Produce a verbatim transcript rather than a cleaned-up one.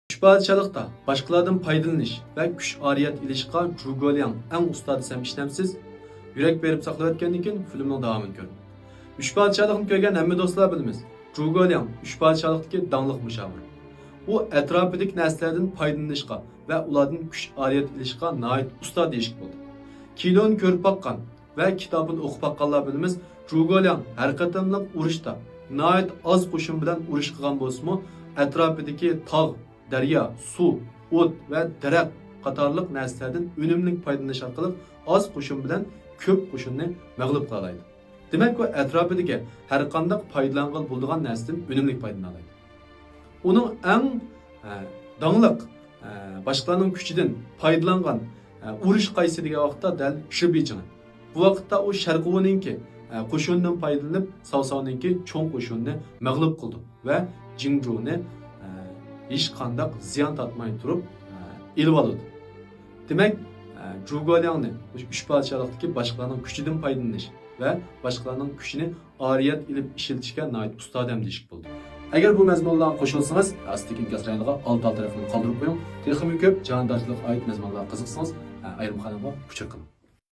ئۈچ پادىشاھلىقتا باشقىلاردىن پايدىلىنىش ۋە كۈچ ئارىيەت ئېلىشقا جۇگولياڭ ئەڭ ئۇستا دېسەم ئىشىنەمسىز؟ يۈرەك بېرىپ ساقلىۋەتكەندىن كېيىن فىلىمنىڭ داۋامىنى كۆرۈڭ. ئۈچ پادىشاھلىقنى كۆرگەن ھەممە دوستلار بىلىمىز، جۇگولياڭ ئۈچ پادىشاھلىقتىكى داڭلىق مۇشاۋىر. ئۇ ئەتراپىدىكى نەرسىلەردىن پايدىلىنىشقا ۋە ئۇلاردىن كۈچ ئارىيەت ئېلىشقا ناھايىتى ئۇستا دېيىشكە بولىدۇ. كىنونى كۆرۈپ باققان ۋە كىتابىنى ئوقۇپ باققانلار بىلىمىز، جۇگولياڭ ھەر قېتىملىق ئۇرۇشتا ناھايىتى ئاز قوشۇن بىلەن ئۇرۇش قىلغان بولسىمۇ، ئەتراپىدىكى تاغ، دەريا، سۇ، ئوت ۋە دەرەخ قاتارلىق نەرسىلەردىن ئۈنۈملۈك پايدىلىنىش ئارقىلىق ئاز قوشۇن بىلەن كۆپ قوشۇننى مەغلۇپ قىلالايدۇ. دېمەك، ئۇ ئەتراپىدىكى ھەرقانداق پايدىلانغىلى بولىدىغان نەرسىدىن ئۈنۈملۈك پايدىلىنالايدۇ. ئۇنىڭ ئەڭ، ئە، داڭلىق، ئە، باشقىلارنىڭ كۈچىدىن پايدىلانغان، ئە، ئۇرۇش قايسى دېگەن ۋاقىتتا دەل شىبىجىڭ. بۇ ۋاقىتتا ئۇ شەرقىۋۇنىڭكى، ئە، قوشۇنىدىن پايدىلىنىپ، ساۋساۋنىڭكى چوڭ قوشۇنىنى مەغلۇپ قىلىدۇ ۋە جىڭجۇنى، ئە، ھېچقانداق زىيان تارتماي تۇرۇپ، ئە، ئېلىۋالىدۇ. دېمەك، ئە، جۇگولياڭنى ئۈچ پادىشاھلىقتىكى باشقىلارنىڭ كۈچىدىن پايدىلىنىش ۋە باشقىلارنىڭ كۈچىنى ئارىيەت ئېلىپ ئىشلىتىشكە ناھايىتى ئۇستا ئادەم دېيىشكە بولىدۇ. ئەگەر بۇ مەزمۇنلارغا قوشۇلسىڭىز، ئاستىدىكى ئىنكاس رايونىغا ئالدى ئالدى رەقىمىنى قالدۇرۇپ قويۇڭ. تېخىمۇ كۆپ جاھانداشلىققا ئائىت مەزمۇنلارغا قىزىقسىڭىز، ئايرىم قانالغا ئۇچۇر قىلىڭ.